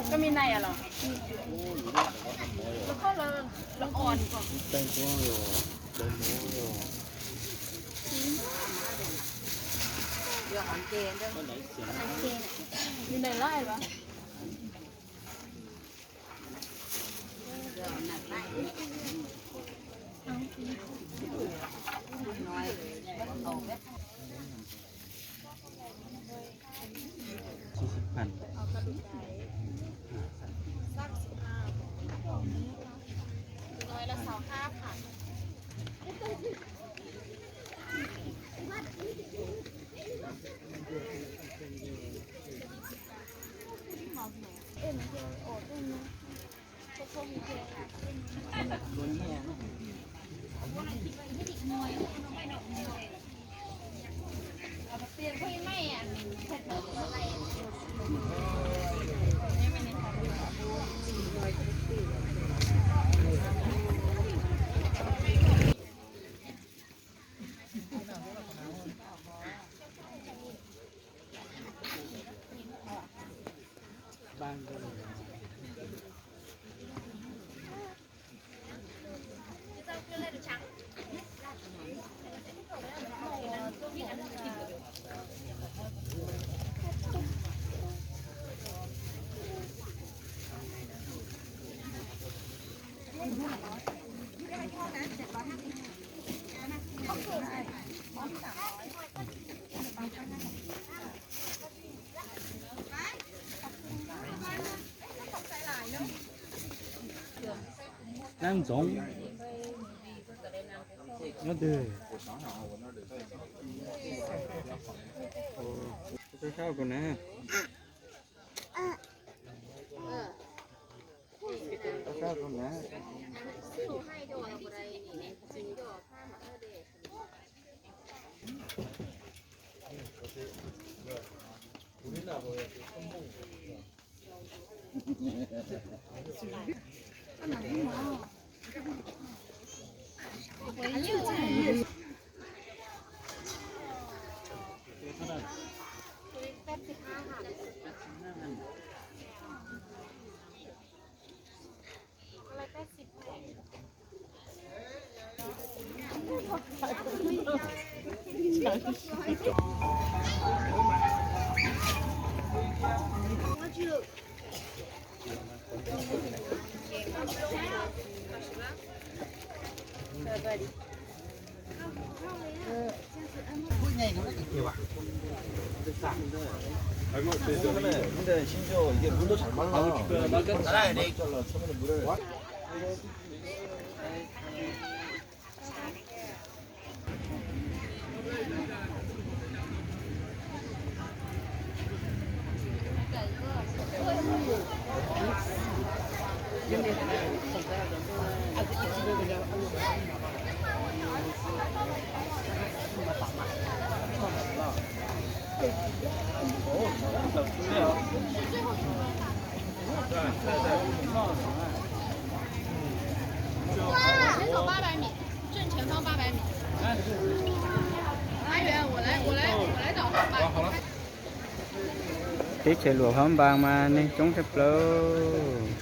Koj me nai los? Koj los, los on kom. Me nai loj los? Nab ntxoov. Nyob twg? Sab sab ko na. Sab sab ko na. Teb chaws Luam Phab Npas mas neeg coob tshaj plaws.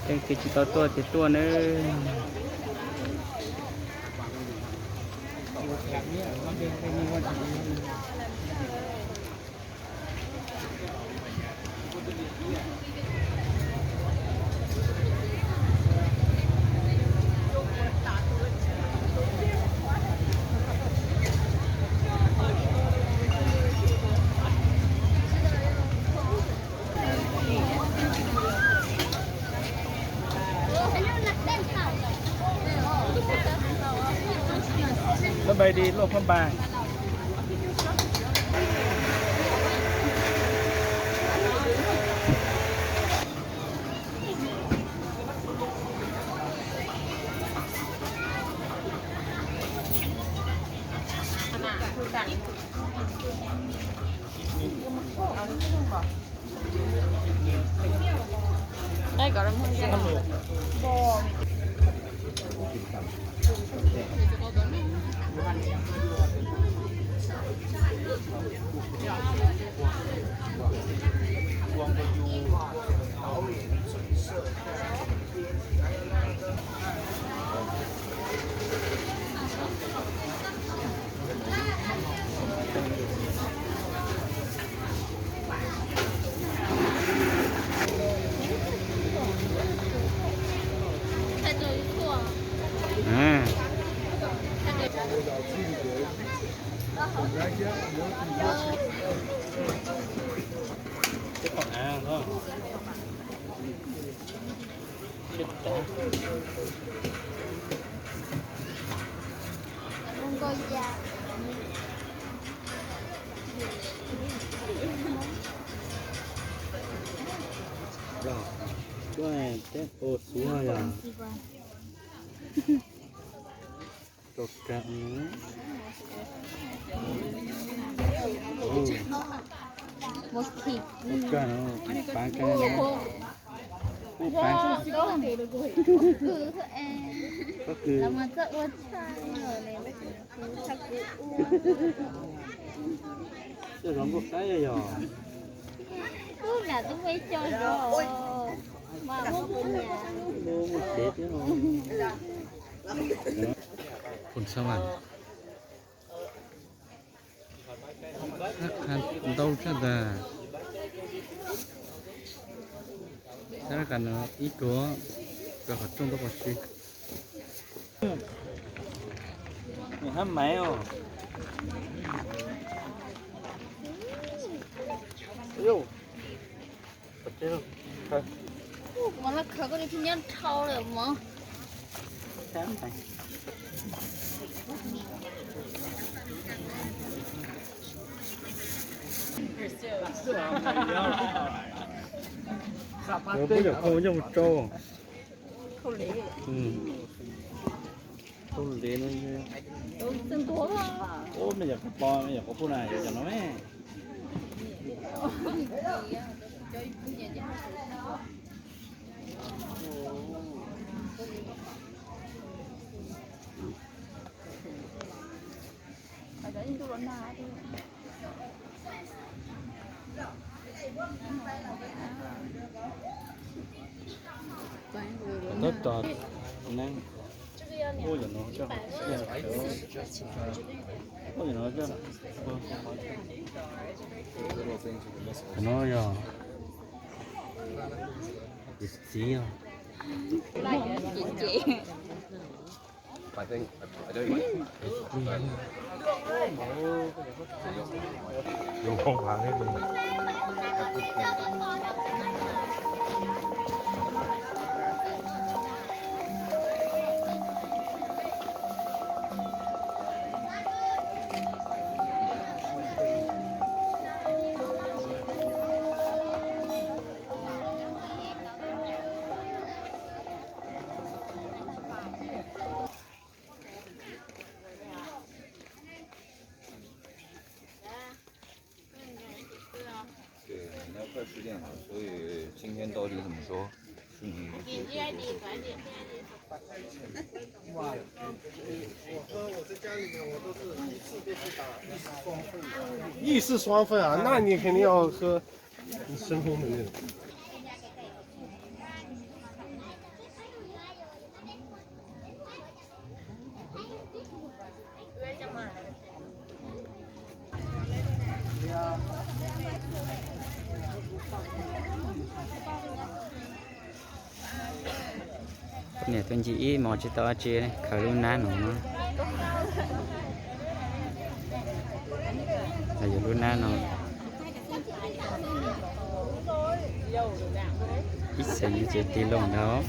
Leej twg tsis tau tuaj ces tuaj nawb. Pab Npas di, Luam Phab Npas. Los, kuj teb ua xwb no yog. Rau kawg. Ua kawg no, pab kawg no. Pab. Pob kws. Coj zov nkauj qaib yog. Muaj tsev thiab no. Phun sab vas. Ntau tshaj ntag. Sab qas no ib tuag, rau qhov rooj ntuj qhov si. Nws hab maiv os. Mov laj khaws koj li pheej nyob dhau lawm mov. Lawv pub yam qhau nyob mus rau. Khaub lig no. Ub, me yam qhuav pom, me yam qhuav pom na, yog cov no me. Tab tom, ua yam no, ua yam no, no yog txiv os. Ih, 是双份啊，那你肯定要喝生烘的那种。 Niam tus ncig ib mos tsis tau dab tsi, khaws lub nab no. Yog lub nab no. Ib xeem ces tig loo ntag.